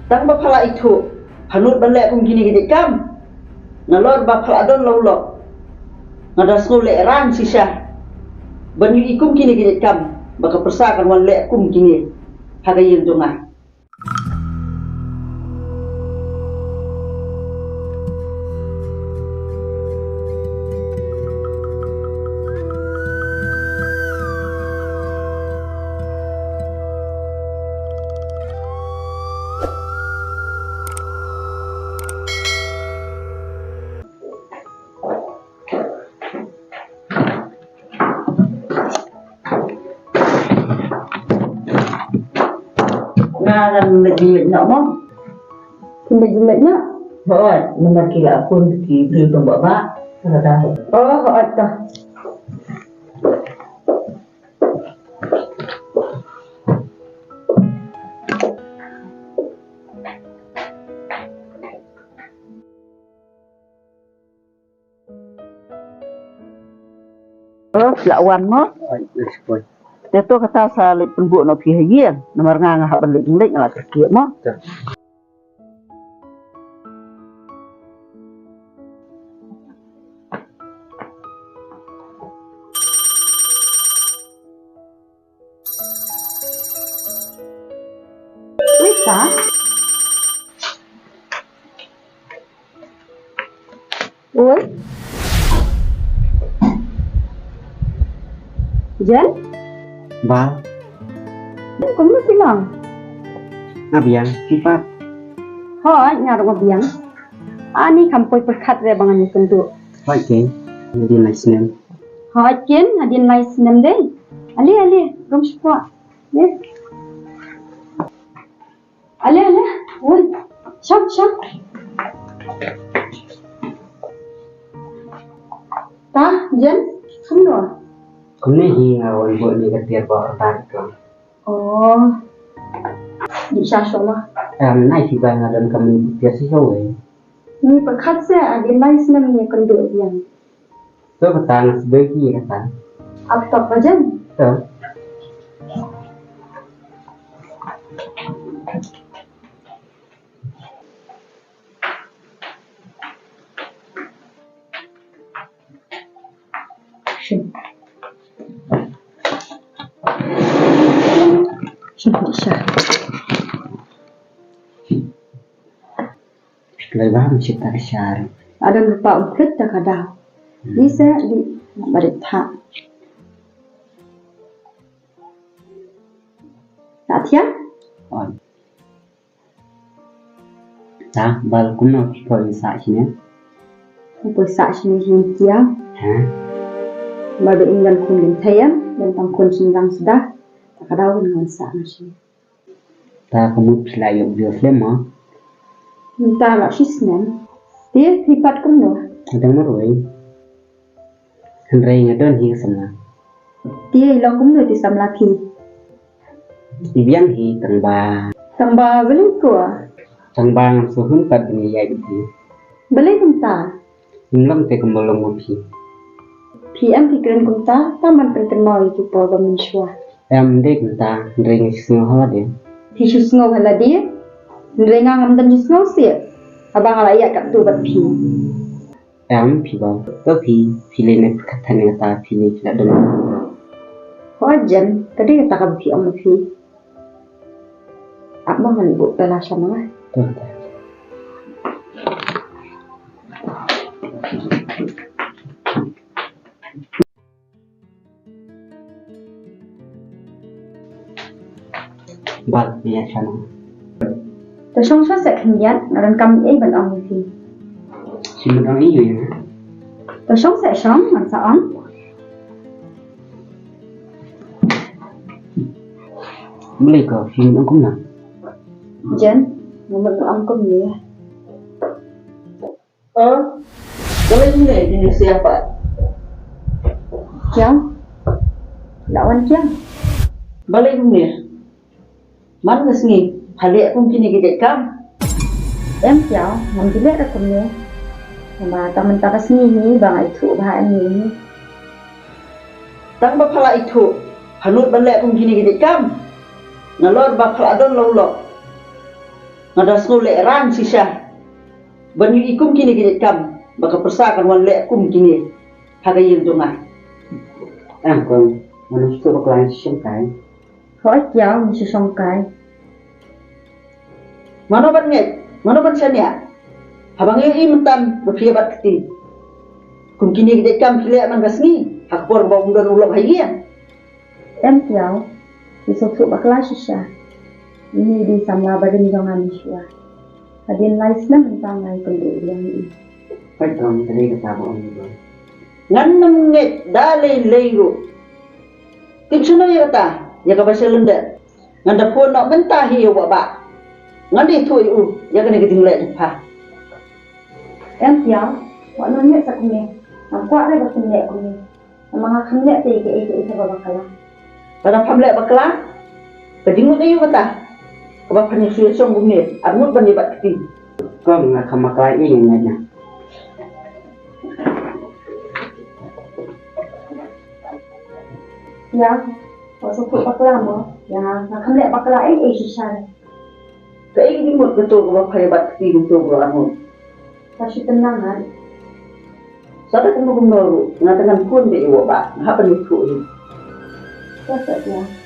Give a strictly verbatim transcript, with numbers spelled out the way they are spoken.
Tang ba pha la ithuh, hangno ban leh kum kine ki jait kam. Nalor ba pha la don la u lok, nga da sngewlehrain shisha ban ïohi kum kine ki jait kam ba ka pyrsa kan wan leh kum kine ha ka ïing jong nga. Nga ngan leit jingleit noh mo. Phin leit jingleit noh? Hooid, namar ki la khun ki briew tang ba ba. Ka da. Oh, hooid ta. Oh, la wan mo. Ai, ai, sipoi. Te to kata sa leit pynbuk noh phi ha ïing. Namar nga nga hap ban leit leit nga la terkiet mo. Te. Lisa? Oi. Jen? Ba. Kumno phi long? Nga biang, phi pat? Hooid, nga ruh nga biang. Ani kham poi pyrkhat re ba ngan ïakynduh. Hooid ken, hadien lai snem. Hooid ken, hadien lai snem dei. Ale, ale, rum shapoh. Ale. Ale, ale. Oi. Shong, shong. Ta, Jen, kumno? Kumne hi nga wan buh ïa ka tiar ba order ka. Oh. Dih sha shuwa ma. Em, nai phi ba nga don kam tiar sha shuwa. Ngi pyrkhat se, hadien lai snem ngi ïakynduh biang. To kata nga sdang ki kata. Ap tok ka jen. To. Shim. Shim, shim. Kloi ba mashit ta ka shar. Adan rupa um klet ta ka daw. Hmm. Ni sa di barit tha. Ta thiang? On. Ta bal kumno ki poi sa shine. Ki poi sa shine hin thiang. Ha. Mar ba in gan khun din thayam, dan tang khun shin lang suda. Ta ka daw hin ngan sa na shine. Ta ka mut phi la ïoh viewers lem mo? Mynta la shi snem. Te phi pat kumno? Nga dang marwei. Hynrei nga don hi ka samla. Te i long kumno te samla phi? I biang hi tang ba. Tang ba balei ko? Tang ba ngam sngewhun pat ban ïaid ïa phi. Balei kumta? Ym long te kumba long ma phi. Phi em phi kren kumta, tang ban pynkynmaw ïa ki por ba mynshuwa. Em, ym dei kumta, hynrei nga shu sngew ha lade. Phi shu sngew ha lade? Hynrei nga ngam don shu sngew seh haba nga la ïaid katto bad phi. Em, phi ba. To phi, phi lei ne pyrkhat than ïa kata, phi lei phi la don. Ho jen, ka dei kata kaba phi ong ma phi. Ap mo ngan buh pela sha ma nga. To, to. Bad ïa sha ma nga. To shong sha seh khyndiat, nga donkam ei ban ong ïa phi. Shu ban ong ei ïa. To shong seh shong, ngan sa ong. Balei ko, phi mut ong kumno? Jen, nga mut ong kumne. Oh, balei kumne, phi mut ong pat? Kiang. La wan kiang. Balei kumne? Man ka sngi pha leh kum kine ki jait kam? Em kiaw, ngam ju leh da kumne. Namar tang mynta ka sngi hi ba nga ithuh bha ïa ngi hi. Tang ba pha la ithuh, hangno ban leh kum kine ki jait kam. Nalor ba pha la don la u lok, Nga da sngewlehrain shisha ban ïohi kum kine ki jait kam ba ka pyrsa kan wan leh kum kine ha ka ïing jong nga. Em kong, mano shu bakla shisha kai? Hooid Tiaw, ngi shu shongkai. Mano ban ngeit, mano ban shaniah haba ngi ïohi mynta ba phi ïa bat kti kum kine ki jait kam phi leh man ka sngi ha ka por ba um don u lok ha ïing? Em Tiaw, ngi sngewthuh bakla shisha. Ine i dei samla barim jong nga mynshuwa. Hadien lai snem mynta nga ïakynduh ïa i. Peit kong, ka dei kata ba ong i kong. Ngan nym ngeit da lei lei ruh. Tip shano ïa kata, ïa kaba sha lyndet. Ngan da phone noh mynta hi ïa u Bah Bah. Ngan da ïathuh ïa u ïa kane ka jingleh jong pha. Em Tiaw, wat nym ngeit sa kumne. Ngam kwah re ba kin leh kumne. Namar nga kham leh te kaei kaei kaba bakla. Lada pham leh bakla, ka jingmut aïu kata kaba phan ïa shu ïashong kumne, arngut ban ïa bat kti. Kong, nga kham bakla ei, nga ngeit na. Ïa, wat sngewthuh bakla mo. Ïa, nga kham leh bakla ei ei shisha. Kaei ka jingmut kato kaba phan ïa bat kti kumto kaba arngut? Ka shu tynnang ha. Sa da kumno kumno ruh, nga te ngan phone beit ïa u Bah Bah, nga hap ban ïathuh ïa u. Ïa, sa ïa.